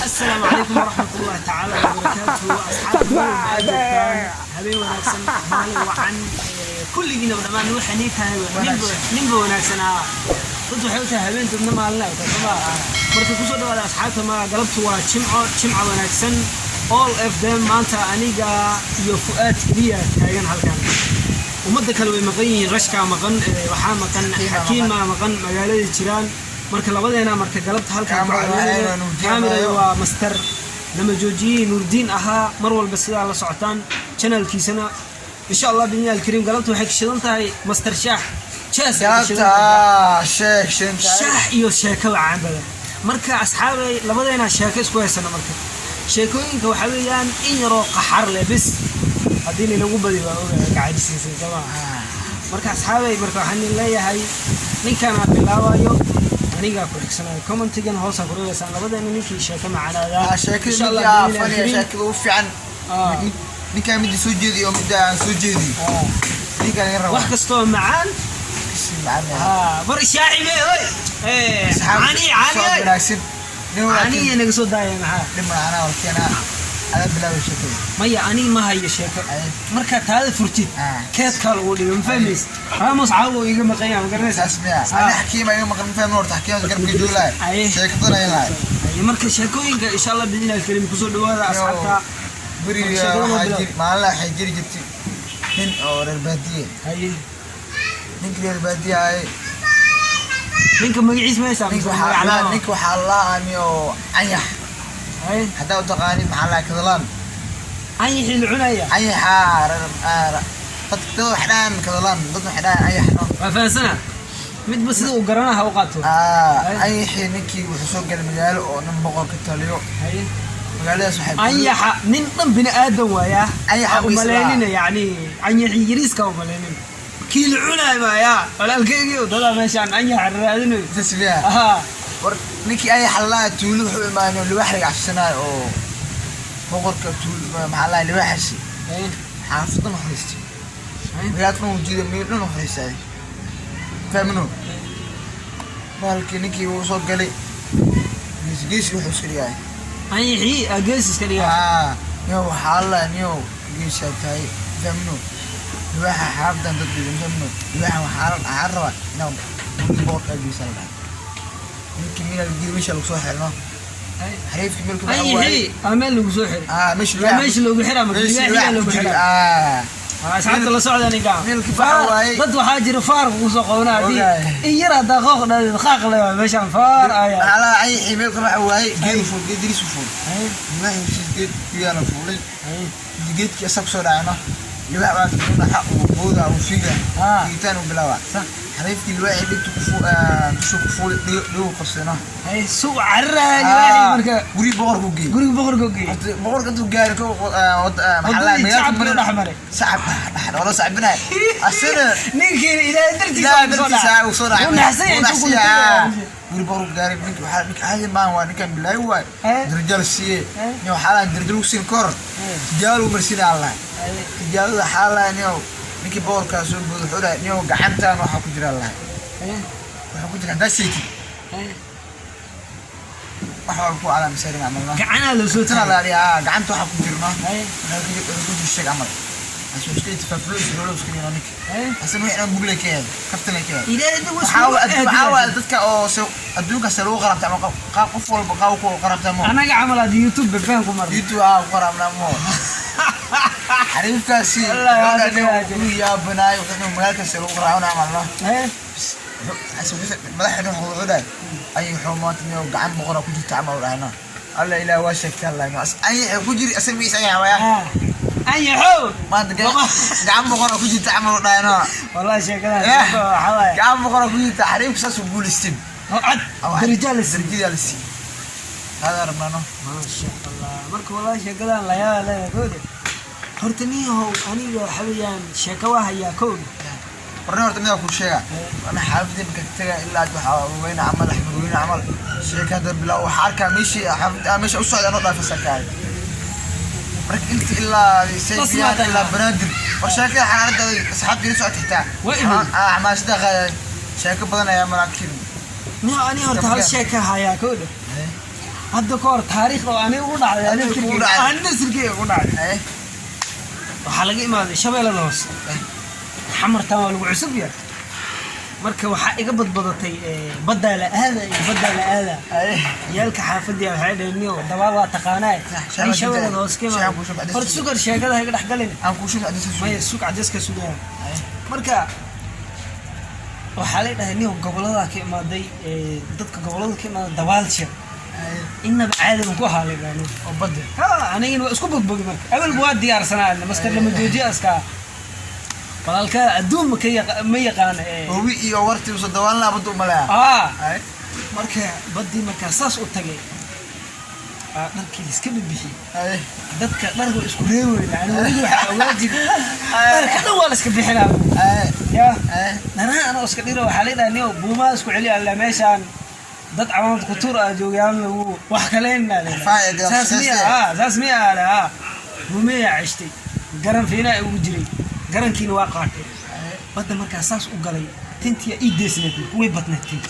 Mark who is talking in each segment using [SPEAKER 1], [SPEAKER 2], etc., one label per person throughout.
[SPEAKER 1] Asalaamu calaykum waraxmatullahi tacaala wabarakaatuhu. Asxaabta, joogtaan, habeen wanaagsan, maalin wacan. Kulligiinaba dhammaan waxay nii tahay ninba wanaagsanaa. Dad waxay u tahay habeen, dadna maalin ay tahay, soo maaha? Marka kusoo dhawaada, asxaabta. Ma galabtu waa Jimco, Jimca wanaagsan, all of them. Maanta aniga iyo Fu'aad keliya taagan halkan, ummadda kale way maqan yihiin. Rashkaa maqan, waxaa maqan Xakiimaa maqan, magaalada jiraan. Marka labadeena marka galabta halkan ku caweynayno. Kaamirada waa master lama joojiyey Nuurdiin ahaa, mar walba sidaa la socotaan channelkiisana, insha Allah biidni alkariim. Galabta waxay kashidan tahay master shaax jees ay kashidan tahay. Shaax iyo sheeko wacaan badan. Marka asxaabay, labadeena sheeko isku haysana. Marka sheekooyinka waxaa weeyaan in yaroo qaxar leh bis, haddii lalagu badi waa ogahay kacajisiisay, soo maa? Marka asxaabay, marka waxaan idin leeyahay, ninkaan bilaabayo, anigaa ku xigsanayo. Commentigan hoosaa ku reebaysaan labadeena ninkii sheeko macaanaadaa, insha Allah biidni alkariim.
[SPEAKER 2] Sheekada u fiican. Ninkaa midda soo jeediyo, midda aan soo jeediyo, ninkaan laga rabaa.
[SPEAKER 1] Wax kastoo macaan. Bar shaacibe oy, cani cani oy.
[SPEAKER 2] Wanaagsan, nin wanaagsan.
[SPEAKER 1] Caniya naga soo daaya, maxaa?
[SPEAKER 2] Dhib macnaa oo keenaa, adaa bilaabay sheekada.
[SPEAKER 1] Maya, aniga ma hayo sheeko. Markaa taada furtid, keedkaa lagu dhigay, ma fahmaysa? Ramos caawa iga maqan yahay, ma garanaysaa?
[SPEAKER 2] Saas miya? Ani Xakiima iga maqan, ma fahmin. Horta Xakiima garabka jooglahay, sheeko badan ayaan lahay.
[SPEAKER 1] Aye, marka sheekooyinka, insha Allah biidni alkarim, kusoo dhawaada, asxaabta.
[SPEAKER 2] Beriga
[SPEAKER 1] Sheekada ma
[SPEAKER 2] waxaa
[SPEAKER 1] bilaab.
[SPEAKER 2] jiri maalin, waxay jiri jirtay nin oo reer baadiye. Ninka reer baadiye ahay.
[SPEAKER 1] Ninka magaciis ma haysaa?
[SPEAKER 2] Ninka waxaa la ninka waxaa la ani oo Canyax. Haddaa u taqaanid, maxaa laa kadalaan.
[SPEAKER 1] Anyaxii la cunaya?
[SPEAKER 2] Canyaxa reer dad waxay dhahaan kadalaan, dad waxay dhahaan Canyax, no.
[SPEAKER 1] Waa fahansana, midba sida uu garanaha u qaato.
[SPEAKER 2] Anyaxii, ninkii wuxuu soo galay magaalo oo nin boqor ka taliyo. Magaaladaas waxay
[SPEAKER 1] Anyaxa nin dhan bini aadan waayaa.
[SPEAKER 2] Anyaxa
[SPEAKER 1] Ha umaleynina, yacni anyaxii yariiska ha umaleynina, kii la cunaay maayaa, walaalkeygii dadaa meeshaan anyaxa raadinayo.
[SPEAKER 2] Tasbiya.
[SPEAKER 1] Aha.
[SPEAKER 2] War ninkii Anyaxa laa tuulo wuxuu imaanay libaax laga cabsanaayo oo boqorka tuul, maxaa laa libaaxaasi xaafadan u fadhiistay, magaalada dhan uu jiiday, meel dhan u fadhiistay, fahmino? Bahalkii ninkii wuu soo galay, geesi geesi wuxuu iska dhigay.
[SPEAKER 1] Anyaxii aa gees iska dhigaa.
[SPEAKER 2] Niyow, waxaa la niyow geesaa tahay, fahmino? Libaaxa xaafadan dad dhigan, fahmino? Libaaxa waxaa rabaa inaa guriga boqorka geesaa la dhahay. Ninkii meel guri meesha lagu soo xirno, xariifkii meelku
[SPEAKER 1] Anyaxii aa meel lagu soo xiray?
[SPEAKER 2] Meesha.
[SPEAKER 1] Yaa meesha loogu xiraa marka libaaxiyaa loogu xiraa? Asxaabta la socda ninka.
[SPEAKER 2] Meelkii waxa waaye.
[SPEAKER 1] Dad waxaa jira faar kugu soo qabanaa haddii
[SPEAKER 2] Ogaay.
[SPEAKER 1] in yar haddaa qooq dhadid qaaq le waay, meeshaan faar ayaa.
[SPEAKER 2] Maxaa la anyaxii meelka waxa waaye geed fuul, geed diris fuul. Libaaxii geed kuyaala fuulay, geedkii asaga kusoo dhacayno. Libaax waa dhaxa uu booda, uu fiiga, fiigitaan uu bilaaba. Xariifkii libaaxii dhigta ku fuul, dusha ku fuulay, dhigo qabsano.
[SPEAKER 1] Su cararaya libaaxii marka.
[SPEAKER 2] Guriga boqorku geeyey.
[SPEAKER 1] Guriga boqorka geeyey.
[SPEAKER 2] Horta boqorka intuu gaari ko maxaa la
[SPEAKER 1] Waddadii
[SPEAKER 2] magaalka
[SPEAKER 1] shacabkii
[SPEAKER 2] marin.
[SPEAKER 1] dhex maray.
[SPEAKER 2] Shacab dhex wala sacbinay asana.
[SPEAKER 1] Ninkii Ilaahay dartiisa
[SPEAKER 2] Ilaahay
[SPEAKER 1] uu soo
[SPEAKER 2] dartiisa
[SPEAKER 1] dhacay.
[SPEAKER 2] uu soo dhacay.
[SPEAKER 1] Wuu naxsan yahay
[SPEAKER 2] Wuu
[SPEAKER 1] intuu ku
[SPEAKER 2] naxsan yahay.
[SPEAKER 1] dhintay.
[SPEAKER 2] Guri boqorku gaaray ninka, waxaa ninka caadi maan waa ninkan bilaayi waay. Darajo la siiyey. Nin waxaa la darajo lagu siin kor tijaabo lagu marsiinaya Allah. Tijaabada waxaa la niyow ninkii boqorkaa soo booday, wuxuu dhahay, niyow, gacantan waxaa ku jira Allah, waxaa ku jira haddaa sheegtid, wax walba ku calaamisarin camal no.
[SPEAKER 1] Gacanaa loo soo
[SPEAKER 2] Tana
[SPEAKER 1] taagay.
[SPEAKER 2] La dhigaa gacanta waxaa ku jirno, waxaa ku jira sheeg camal. Asuu iska intifaafulo isroolo iska dhigno ninka. Asan wixii dhan bugle ka yahay, kaftan ka yahay.
[SPEAKER 1] Ilaahay dad
[SPEAKER 2] Waxaa waa dadka oo se adduunka se lagu qarabta ama qaab qof walba qaab ku qarabta mo.
[SPEAKER 1] Anaga camal hadii YouTube bafaan ku marnay.
[SPEAKER 2] YouTube aa ku qarabna mo. Xariifkaasi
[SPEAKER 1] Allah, hada ka
[SPEAKER 2] uu yaabanaay, wuxuu magaalka se lagu qaraabna camal no. Madaxda wuxuu dhahay, ay wuxuu maanta niyo gacan boqora ku jirta camal dhahna. Alla Ilaah waa sheegtaa Allah no. Ay ku jiri asan miis ay hawaya.
[SPEAKER 1] Anyaxow.
[SPEAKER 2] Maanta gacan boqora ku jirta camal dhahna.
[SPEAKER 1] Wallahi sheekadan sheeko waxaa waaye.
[SPEAKER 2] Gacan boqora ku jirta, xariifku saas uu guulaystin.
[SPEAKER 1] Oo cad darajaa la siiyey.
[SPEAKER 2] Darajada la siiyey. Hada rabnano.
[SPEAKER 1] Maasha Allah. Marka wallahi sheekadan la yaaba leedahay kowde. Horta niyahow, aniga waxa weeyaan sheeko waa hayaa kowde.
[SPEAKER 2] Warna horta midaa ku sheega, ana xaafadii marka ka tagaa ilaa waxaa weyne camal, Axmed weyne camal, sheeka hadda bilaa waxaa arkaa meeshii xaafad meesha u socda anoo dhaafaysa kaay. Marka inta ilaa Saybiyaan ilaa Banaadir war sheekada xanaanada asxaabtii la socota xitaa.
[SPEAKER 1] Waa imid.
[SPEAKER 2] Xamaasada qaaday, sheeko badan ayaa maraakiib.
[SPEAKER 1] Niyo, ani horta hal sheeka hayaa kowde. Hadda ka hor taariikh oo aniga ugu dhacday.
[SPEAKER 2] Adiga kugu dhacday.
[SPEAKER 1] Aniga sirkeyga ugu dhacday. Waxaa laga imaaday Shabeellada Hoose. Xamartan waa lagu cusub yahay. Marka waxaa iga badbadatay baddaa la aada iyo baddaa la aada. Ciyaalka xaafadii waxay dhaheen, "Niyow, dabaal waa taqaanaa."
[SPEAKER 2] Shabeellada
[SPEAKER 1] Nin Shabeellada Hoose ka
[SPEAKER 2] Shabeellada
[SPEAKER 1] imaaday.
[SPEAKER 2] kuu shub.
[SPEAKER 1] Horta sukar sheekada ha iga dhex galin.
[SPEAKER 2] Aan kuu shub cadis.
[SPEAKER 1] Maya, sug, cadaska sugaya. Marka waxaa la dhahay, "Niyow, goboladaa ka imaaday, dadka gobolada ka imaaday dabaalsha inaba caadi ku ahaa," la dhahay.
[SPEAKER 2] Oo badda.
[SPEAKER 1] Ha, anigina waa isku bogbogi. Marka awalba waa diyaarsanaa, master lama joojiya askaa walaalka adduun ma ka ma yaqaan.
[SPEAKER 2] Hobi iyo warti usoo dawaalnaa badda umaleya.
[SPEAKER 1] Aa, marka baddii markaa saas u tagay, aa dharkii iska bibixiyey. Dadka dharka waa isku reebi weyna. Ani weliga waxaa ogaa jiri dharka dhan waa la iska bixinaa. Ya, dharaha anoo iska dhiro, waxaa la dhaha, "Niyow, buumaha isku celi alla, meeshaan dad camaamad kutuur ah joogaan, lagu wax kaleenna."
[SPEAKER 2] Faaya.
[SPEAKER 1] Saas miya? Aa, saas miya? Ale aa, buumayaa ceshtay, garan fiinaa ugu jiray, garankiina waa qaatay. Badda markaa saas u galay, tintiya ii deesneed, way badneed tinta.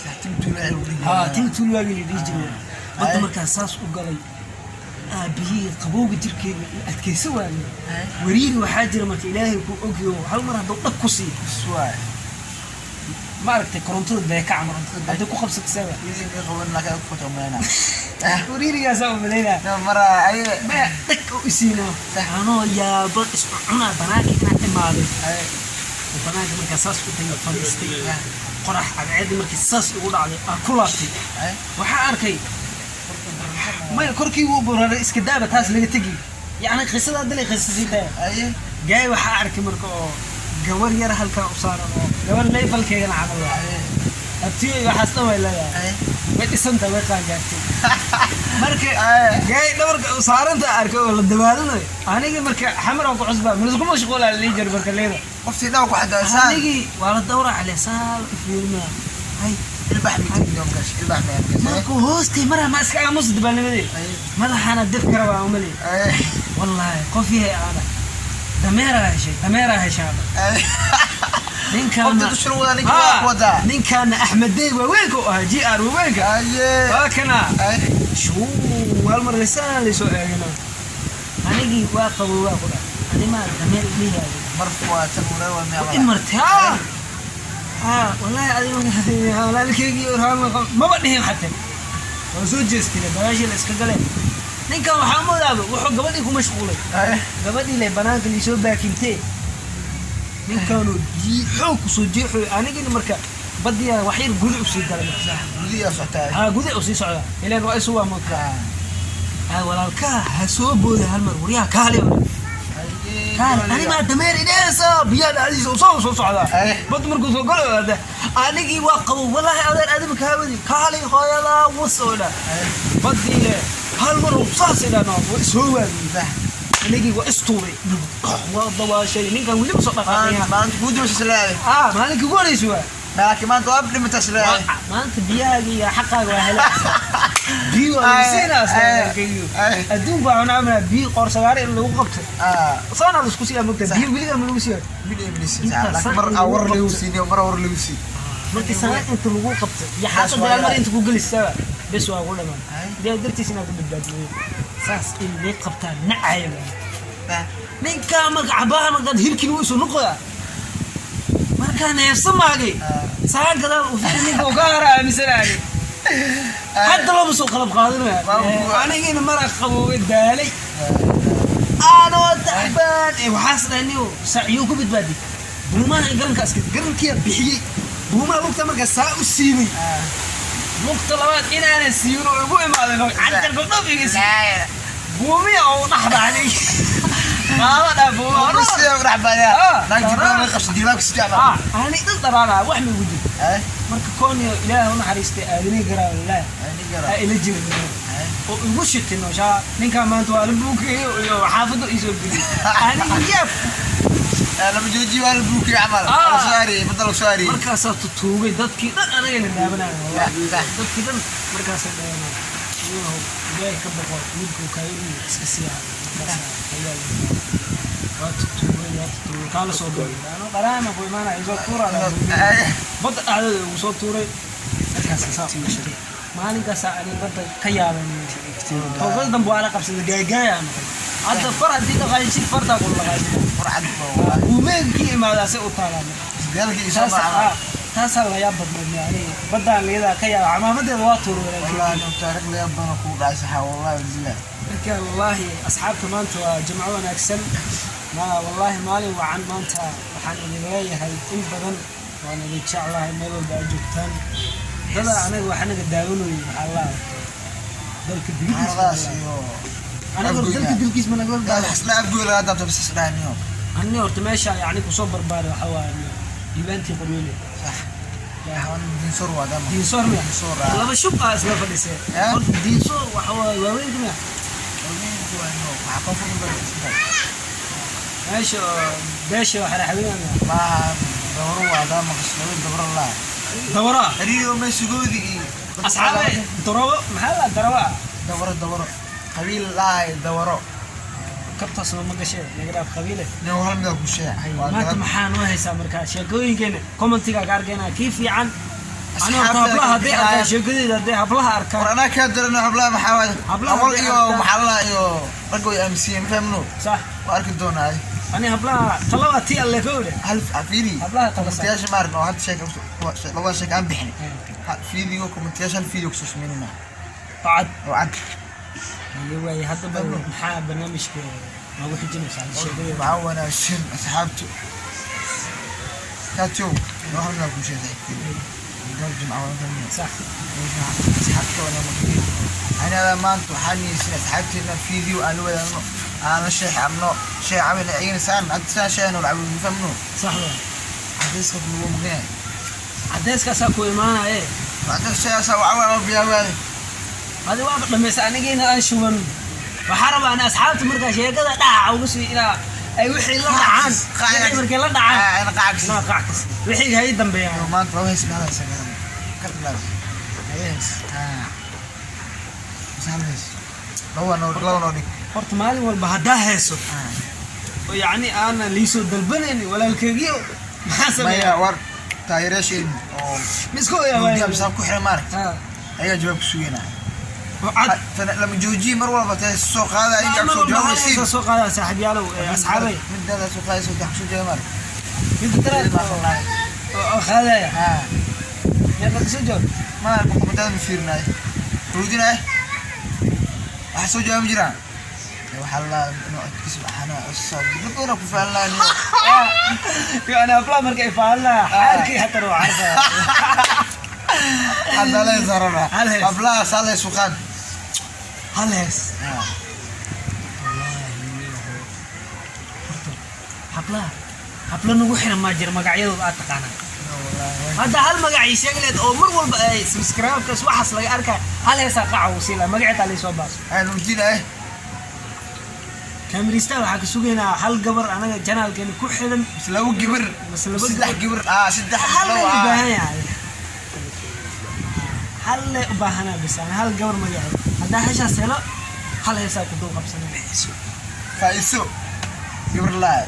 [SPEAKER 1] Haa, tin tuul waagii la dhihi jiray. Badda markaa saas u galay, aabihii qabowga jirkeega la adkaysa waayay. Wariiri waxaa jira marka Ilaahay ku ogyo, hal mar hadduu dhag ku siiyo, ma aragtay korontada beeka camal hadday ku qabsato sewa. Wariirigaasaa u malaynaa. Maya, dhag u isiino anoo yaaba isku cunaa banaanka inaan imaaday. Oo banaanka markaa saas u tagay, fadhiistay, qorax cadceedii markii saas igu dhacday, aan ku laabtay, waxaa arkay, maya, korkii wuu buraray, iska daaba taas laga tegi. Yacni qisada hadda lay qisa sii daya gaay. Waxaa arkay marka oo gabar yar halkaa u saaran, oo gabar leefalkeygana camal waa abtiyo iyo waxaas dhan way leedahay, way dhisanta, way qaangaartay. Marka gaay dhabarka u saaranta arkay oo la dabaalinayo. Anigii marka Xamar aan ku cusbaa, malisku mashquulaa la dhihi jiray marka leeda.
[SPEAKER 2] Qoftii dhaw ku xadaasaan.
[SPEAKER 1] Anigii waa la dawrac le saa fiirina hay. Markuu hoostay maraa, ma iska aamusa dabaalnimadii, madaxaana def kara waa umaley. Wallaahi qof yahay aana dameeraa heshay, dameeraa heshaaba ninkaana.
[SPEAKER 2] Qofta dushana wadaa, ninka waa ku wadaa.
[SPEAKER 1] Ninkaana Axmedey waaweynka u ahaa, GR waaweynka waa kana shuu hal mar lisaan laysoo eegana. Anigii waa qabo, waa ku dhac animaa dameer idhihaaya. Imartay haa haa, wallaahi adiga walaalkeygii maba dhihin xataa, waa soo jeestay, dabaashii la iska galeen. Ninkan waxaa moodaaba wuxuu gabadhii ku mashquulay, gabadhii le banaanka liisoo baakintee. Ninkaanu xoog kusoo jeexoy. Anigina marka badiyaa wax yar guda usii galay. Haa, guda usii socdaa ileen waa isu waa moodkaa. Haa, walaalkaa ha soo booday hal mar, waryaha kaale, kaale, animaa dameer idheesa biyaha dhexdiisa usoo soo socdaa. Bad markuu soo galo hada anigii waa qabo, wallaahi adeer adima kaawadi, kaali hooyadaa was oo dha badii le hal mar uu saas idhaa, waa isoo waagiyey. Anigii waa istuuray, waa dabaashay. Ninkan weli ma soo dhaqaaqaya. Aa, maalinka ugu horeysa waa. Maanta biyahaaga iyo xaqaaga waa helaysaa, biyo waa lagu siinaas. Adduunka waxaan camalaa biyo qoorsagaare in lagu qabto saanaa la isku siiyaa. Mogta biyo weligaa ma lagu siiyaa? Markii sanad inta lagu qabto iyo xaasa dagaal mar inta ku gelisaba bes waa ugu dhamaan. Dee dartiis inaad ku badbaadiyo saas in lay qabtaa nacaya ninkaa. Marka cabaha markaad hirkin wuu isu noqoyaa, markaa neefsa maagay saan gadaal u fiiri, ninka uu ka hara aaminsanaani. Hadda looma soo qalab qaadanaya. Anigiina maraq qaboobay, daalay, anoo tacbaan waxaas dhahniyo sacyuu ku badbaadi buumaha garanka iska garankiya bixiyey buumaha lugta. Markaa saa u siibay lugta labaad inaanan siibin oo igu imaaday canjarka dhab iga siibay buumiya oo u dhaxbacday qaadadha buumaha. Ani dhan dharaanaa wax ma igu jiro. Marka kooniyo Ilaahay u naxariistay aadanay garaa wallaahi ha ila jirin oo igu shitay nooshaa. Ninkaa maanta waa la buukeeyo iyo xaafadda iisoo geliyey aniga yaab. Markaasaa tutuugay dadkii dhan anagana daabanaya wallahi, dadkii dhan markaasaa daabanaya. Iyahow Ilaahay ka boqo, wiilkuu kaaga iska siiya. Markaasaa ayaa la waa tutuugay, waa tutuugay, kaa la soo galay ano dharaama ku imaanaya isoo tuuraa badda dhacdada ugu soo tuuray. Markaasa saa u gashay. Maalinkaasaa ani badda ka yaabay. Toobada dambe waa la qabsaday, gaagaaya noqday. Hadda far haddii dhaqaajid, fartaa ku dhaqaajid.
[SPEAKER 2] Farcad wallahi.
[SPEAKER 1] Uumeegkii imaadaa se u taalaa.
[SPEAKER 2] Gaalkii isoo
[SPEAKER 1] Taas
[SPEAKER 2] maaca.
[SPEAKER 1] Taasaa la yaab badnayd, yani baddaan liidaa ka yaaba, camaamadeeda waa tuur walaalkii.
[SPEAKER 2] Wallahi inuu taariikh la yaab badan kugu dhacay saxa, wallahi billah.
[SPEAKER 1] Marka wallaahi asxaabta, maanta waa jimco wanaagsan, ma wallaahi maalin wacan. Maanta waxaan idin leeyahay in badan waan idin jeclahay meel walba aad joogtaan. Dada anaga waxaa naga daawanayay, maxaa la dalka
[SPEAKER 2] Xaaladaas
[SPEAKER 1] dibadiisa
[SPEAKER 2] iyo
[SPEAKER 1] anaga dalka dilkiis ma naga
[SPEAKER 2] gaal xasla abgoy laga dabta bas isdhaaniyo.
[SPEAKER 1] Ani horta meesha yani kusoo barbaaray waxaa waaye diiwaantii Qoryoole.
[SPEAKER 2] Sax, waxaan Diinsoor waa dama.
[SPEAKER 1] Diinsoor miya?
[SPEAKER 2] Diinsoor.
[SPEAKER 1] Laba shub aa isla fadhisee.
[SPEAKER 2] Eh?
[SPEAKER 1] Horta Diinsoor waxa waaye waaweynka miya?
[SPEAKER 2] Waxaa koonfur galbeed.
[SPEAKER 1] Meesha oo beesha oo xaraxweynaya.
[SPEAKER 2] Maaha, dawro waa dama qasnado dawro laa.
[SPEAKER 1] Dawra.
[SPEAKER 2] Ariyo meeshigoodi iyo
[SPEAKER 1] Asxaabe, daroobo maxaa la daraba?
[SPEAKER 2] Dawro, dawro qabiil laay dawro.
[SPEAKER 1] Kabtaas ma gashee, naga dhaaf qabiile.
[SPEAKER 2] Nin hal mid ku sheeg.
[SPEAKER 1] Maanta maxaa noo haysaa? Markaa sheekooyinkeena commentiga ka arkayna kii fiican. Ani horta hablaha hadday arkaan sheekadeyda, hadday hablaha
[SPEAKER 2] war
[SPEAKER 1] arkaan
[SPEAKER 2] anaa kaa darano hablaha maxaa waaye?
[SPEAKER 1] Hablaha
[SPEAKER 2] awal
[SPEAKER 1] hadday
[SPEAKER 2] iyo
[SPEAKER 1] arkaan-
[SPEAKER 2] maxaa la iyo ragga way aaminsiiyeen, ma fahmno.
[SPEAKER 1] Sax.
[SPEAKER 2] Waa arki doonaa.
[SPEAKER 1] Ani hablaha talaba tii alle ka odhe.
[SPEAKER 2] Hal fiiri.
[SPEAKER 1] Hablaha tala saar.
[SPEAKER 2] Commentiyaasha maarin oo hadda sheeka labada sheeka aan bixin video, commentiyaasha hal video kusoo sameynayna.
[SPEAKER 1] Bacad.
[SPEAKER 2] Oo cad.
[SPEAKER 1] Haye, waaye hadda ba maxaa barnaamijka noogu xijinaysaa hadda sheekadeyda?
[SPEAKER 2] Maxaa wanaagsan asxaabtu kaatow noo hal mid ku sheegay gaar jimca waa fahmno.
[SPEAKER 1] Sax.
[SPEAKER 2] Asxaabta wana maqlin aniga maanta waxaan niyeysan asxaabteena video aan la wadaagno, aan la sheexabno sheexabina iyagana saan hadda saan sheexno lacag, ma fahmno.
[SPEAKER 1] Sax waay.
[SPEAKER 2] Cadayska lagu maqlin.
[SPEAKER 1] Cadeyskaasaa ku imaanaye.
[SPEAKER 2] Cadayska sheexasa waxa waa biyaawaa.
[SPEAKER 1] Adi waa dhamaysa, anigiina aan shuban. Waxaa rabaa ani asxaabta markaa sheekada dhaca ugu sii inaa ay wixii la dhacaan, wixii markay la dhacaan
[SPEAKER 2] ana qacagsi.
[SPEAKER 1] Inaa qac kas wixii hay dambeeyaan.
[SPEAKER 2] Maanta laba hees baa haysa ka bilaab.
[SPEAKER 1] Hees?
[SPEAKER 2] Ah, hal hees, laba noo, laba noo dhig.
[SPEAKER 1] Horta maalin walba haddaa heeso oo yacni aanan liisoo dalbanayn walaalkeygiyo, maxaa
[SPEAKER 2] maya
[SPEAKER 1] sameeyaa?
[SPEAKER 2] War taageerayaasha oo
[SPEAKER 1] misko yaa
[SPEAKER 2] mugdiya
[SPEAKER 1] waay.
[SPEAKER 2] Bisaab ku xiran maaragta ayaa jawaab ku sugeynaa.
[SPEAKER 1] Oo cad.
[SPEAKER 2] Lama joojiye, mar walba tee soo qaadaya inta
[SPEAKER 1] mar
[SPEAKER 2] soo
[SPEAKER 1] walba hal
[SPEAKER 2] jawaabaysiin.
[SPEAKER 1] heesaa soo qaadaa saaxiibyaalow, asxaabay.
[SPEAKER 2] Midaada soo qaadayso wax soo jawaab maaragta.
[SPEAKER 1] Midda daraad oo qaadaya. Meeqa kasoo jawaab?
[SPEAKER 2] Ma midaada ma fiirinaay ruudinaay, waxa soo jawaab ma jiraan. Waxaa la inuu codkiisa waxaana cusub dadkuna ku faalaan.
[SPEAKER 1] Yani hablaha marka ay faalnaa xaalkii hataa waa carfaya.
[SPEAKER 2] Hadda la sarana.
[SPEAKER 1] Hal hees.
[SPEAKER 2] Hablaha saalay suqaan.
[SPEAKER 1] Hal hees. Wallaahi horta hablaha, habla nagu xiran maa jira magacyadooda aad taqaanaa? Hadda hal magac ii sheegi leed oo mar walba ay subscribe-kaas waxaas laga arkaya, hal heesaa qaca uu sii lahaa magaceetaa laysoo baaso.
[SPEAKER 2] Ruudinaay.
[SPEAKER 1] Kamerista waxaa ka sugaynaa hal gabar anaga channelkeena ku xiran.
[SPEAKER 2] Laba gabar.
[SPEAKER 1] Mise laba
[SPEAKER 2] saddex
[SPEAKER 1] gabar.
[SPEAKER 2] Gabar, saddex.
[SPEAKER 1] Hal
[SPEAKER 2] laba,
[SPEAKER 1] lay u baahan yahay, hal lay u baahanaa bis ana hal gabar magaceed haddaa heshaas helo, hal heesaa ku dul qabsanay.
[SPEAKER 2] Faiso gabar laa.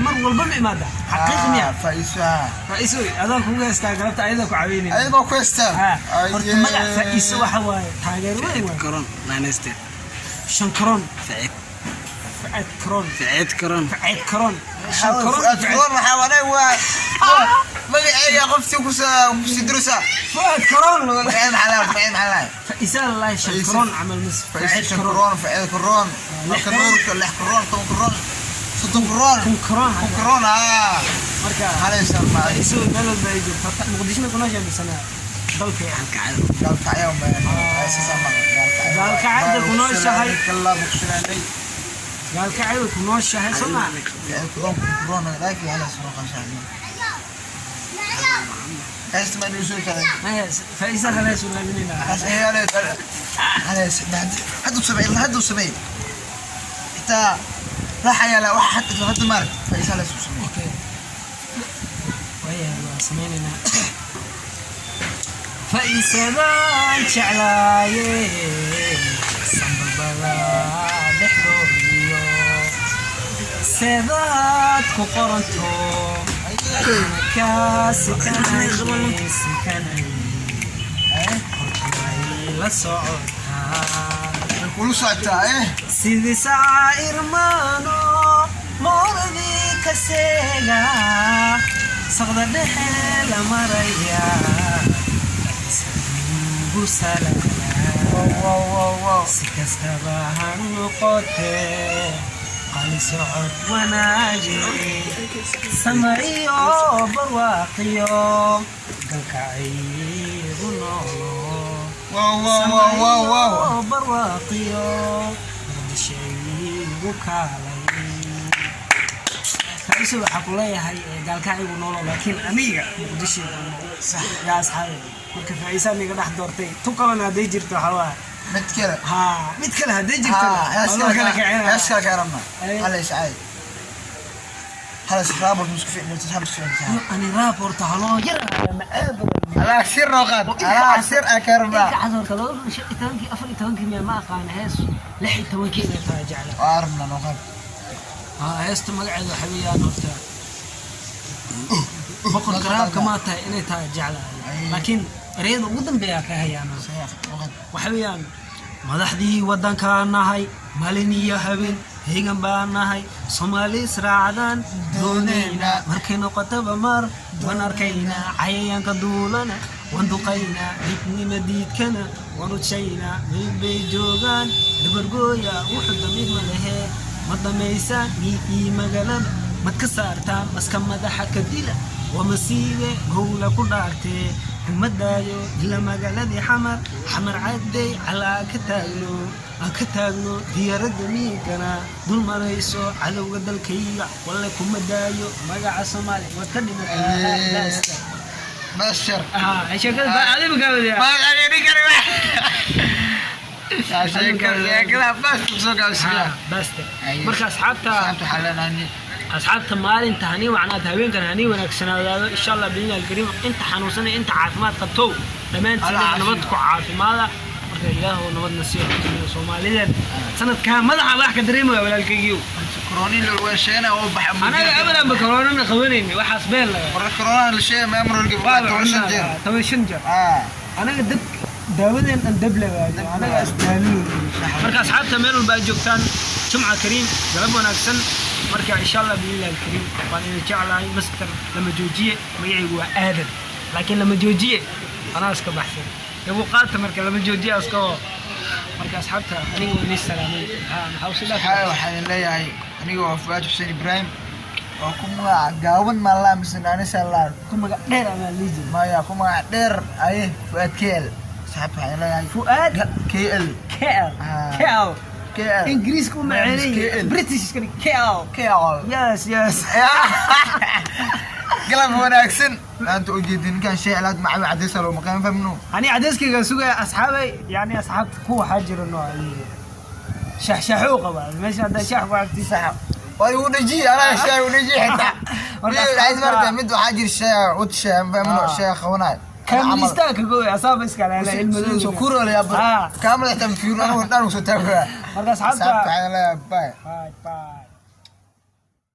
[SPEAKER 1] Mar walba ma imaada xaqiiq miya?
[SPEAKER 2] Faiso.
[SPEAKER 1] Faiso adaan kugu heystaa galabta, ayadoo ku caweynayna.
[SPEAKER 2] Ayadoo ku heystaa.
[SPEAKER 1] Horta magac Faiso waxa waaye taageero weyn waaye.
[SPEAKER 3] Karon naaneste.
[SPEAKER 1] Shan karoon.
[SPEAKER 3] Faciid.
[SPEAKER 1] Faceed karoon.
[SPEAKER 3] Faciid karon.
[SPEAKER 1] Faceed karoon, shan karoon.
[SPEAKER 2] Fuad karoon waxaa wanay waa magacayga qofsi kusi dirusa.
[SPEAKER 1] Fuad karoon.
[SPEAKER 2] Magaceeda maxaa laa, magaceeda maxaa laa?
[SPEAKER 1] Faiso lalahi shan
[SPEAKER 2] Faiso.
[SPEAKER 1] Karoon camal mis
[SPEAKER 2] Faiso.
[SPEAKER 1] Faceed
[SPEAKER 2] Shan
[SPEAKER 1] karoon.
[SPEAKER 2] karoon, faciid karoon.
[SPEAKER 1] Lix.
[SPEAKER 2] Marka nuurka lix karoon, 10 karoon, 30 karoon.
[SPEAKER 1] 1000 karoon.
[SPEAKER 2] 1000 karoon.
[SPEAKER 1] Marka
[SPEAKER 2] halaysa ma.
[SPEAKER 1] Faiso meel walba ay joogto. Horta Muqdisho may ku nooshahay misana dalka?
[SPEAKER 3] Halka.
[SPEAKER 2] Gaalkacyo
[SPEAKER 1] Gaalkacyo ku nooshahay.
[SPEAKER 2] Kala bogsanay.
[SPEAKER 1] Gaalkacyo way ku nooshahay soo maa?
[SPEAKER 2] Faciid karoon, karoon laakiin halaysa noo qashaa heesta ma inuu soo kale.
[SPEAKER 1] Maya, Faiso halaysu raadinaynaa.
[SPEAKER 2] هذا هذا سمي، هذا سمي حتى راح يا لا واحد هذا مارك فايز على سمي.
[SPEAKER 1] Okay, waayahay, waa sameynaynaa. Faisadaan jeclaaye sambabada dhexdoodiyo seedaad ku qoranto kaa sikanay sikanay horta way la socotaa.
[SPEAKER 2] Ulu socotaa eh.
[SPEAKER 1] Sidii sacairmaano mooradii ka seega, saqda dhexe la maraya, ugu salaama.
[SPEAKER 2] Wow, wow, wow.
[SPEAKER 1] Si kastaba ha noqotee, qali socod wanaaji, samariyo barwaaqiyo galkacaygu noolo.
[SPEAKER 2] Wow, wow, wow, wow, wow.
[SPEAKER 1] Samariyo barwaaqiyo muqdishaygu kaalay. Faiso, waxaa ku leeyahay gaalkacaygu noolo, laakiin aniga Muqdisho yaa asxaabe. Marka Faiisa aniga dhex doortay, tu kalena hadday jirto waxaa waa
[SPEAKER 2] Mid kale.
[SPEAKER 1] Ha, mid kale hadday jirto
[SPEAKER 2] Ha,
[SPEAKER 1] waa loo kala kicinaya.
[SPEAKER 2] Hees kale ka rabna.
[SPEAKER 1] Ay.
[SPEAKER 2] Hala iscaay. Hala israabul musku fiicin, hala isku fiicin.
[SPEAKER 1] Ani raab horta haloo yar macaan badan.
[SPEAKER 2] Ala sir noo qaad. Ala sir aan ka rabnaa.
[SPEAKER 1] Ilka cas horta 2015-kii, 14-kii miya, ma aqaana, hees 16-kii inay tahay jecla.
[SPEAKER 2] Waa rabnaa, noo qaad.
[SPEAKER 1] Ha, heesta magaceeda waxa weeyaan horta boqorka raabka maa tahay inay tahay jecla,
[SPEAKER 2] Ay.
[SPEAKER 1] laakiin ereyada ugu dambeeyaa ka hayaan.
[SPEAKER 2] Saxiix, noo qaad.
[SPEAKER 1] Waxa weeyaan: madaxdii waddankaa nahay, maalin iyo habeen heegan baa nahay, Soomaali israacdaan doonaynaa, markay noqotaba mar waan arkaynaa, cayayaanka duulana waan duqaynaa, midnima diidkana waan rujaynaa, meel bay joogaan dabargooya, wuxuu damiir ma lehee, ma damaysaan miikii magaalada, mad ka saartaan maska madaxa ka dila, waa masiibe gowla ku dhaartee, kuma daayo ilaa magaaladii Xamar, Xamar cadday calaa ka taagno, aan ka taagno diyaaradda miigana dul marayso cadowga dalkayga, walle kuma daayo magaca Soomaaliya waad ka dhimatay.
[SPEAKER 2] Bashar.
[SPEAKER 1] Sheekada baa adiga ka wadiyaa.
[SPEAKER 2] Sheekada bas soo gaabsiga.
[SPEAKER 1] Baste. Marka asxaabta,
[SPEAKER 2] Asxaabta waxaa leenahay
[SPEAKER 1] asxaabta, maalinta hani wacnaad, haweenkan hani wanaagsanaadaado, insha Allah biidni alkariim. Inta xanuunsanay, inta caafimaad qabto, dhammaantiin
[SPEAKER 2] Allah caafiyo.
[SPEAKER 1] Nabad ku caafimaada. Marka Ilaahu nabadna siiyo Soomaalidan sanadkaa madaxa wax ka dareemaya, walaalkaygiiw.
[SPEAKER 2] Corona la sheegana oo baxa.
[SPEAKER 1] Anaga abadan ba koronana qabanayni, waxaas been laga
[SPEAKER 2] War corona la sheegay maamulka 15 jeer.
[SPEAKER 1] 15 jeer.
[SPEAKER 2] Ah.
[SPEAKER 1] Anaga dad daawadeen dhan dab la waayo, anaga isdaalin. Marka asxaabta, meel walba aad joogtaan, jumca kariim, galab wanaagsan. Marka insha Allah biidnillahi alkariim, waan idin jeclahay. Master lama joojiye, magacaygu waa Aadan, laakiin lama joojiye anaa iska baxsan igu qaata. Marka lama joojiye aska oo marka asxaabta, aniga waa idin salaamay. Ha, maxaa usi
[SPEAKER 2] Waxaa
[SPEAKER 1] dhaafay?
[SPEAKER 2] Waxaan leeyahay aniga waa Fuaad Xuseen Ibrahim oo ku magaca gaaban maa mise naanisa laa
[SPEAKER 1] Ku magac dheer amaa liijin.
[SPEAKER 2] Maya, ku magac dheer aye, Fuaad KL. Asxaabta waxaan leeyahay
[SPEAKER 1] Fuaad
[SPEAKER 2] KL.
[SPEAKER 1] KL.
[SPEAKER 2] Ah.
[SPEAKER 1] KL.
[SPEAKER 2] KL.
[SPEAKER 1] Ingiriiska u macaanay.
[SPEAKER 2] KL.
[SPEAKER 1] British iska dhig, KL.
[SPEAKER 2] KL.
[SPEAKER 1] Yes.
[SPEAKER 2] Galab wanaagsan. Maanta ujeedin ninkan shay alaad macawi cadaysa loo maqaan fahmno.
[SPEAKER 1] Ani cadayskayga sugaya, asxaabay. Yani asxaabta ku waxaa jira nooc shaxshaxuu qabaa meesha haddaa shax ku cabtid.
[SPEAKER 2] Sax, waa igu dhajiye, anaa shay igu dhajiye xitaa.
[SPEAKER 1] Marka
[SPEAKER 2] mid marka mid waxaa jira shay wad shay fahmno
[SPEAKER 1] Ah.
[SPEAKER 2] shay qabanayo.
[SPEAKER 1] Kaamilistaanka gooy asaaba iska leela ilmadooda.
[SPEAKER 2] Soo kuroolaya
[SPEAKER 1] Ah.
[SPEAKER 2] kaamil xitaa fiiro anigu dhan soo taagaa.
[SPEAKER 1] Marka asxaabta
[SPEAKER 2] asxaabta waxaan leeyahay bye.
[SPEAKER 1] Bye bye.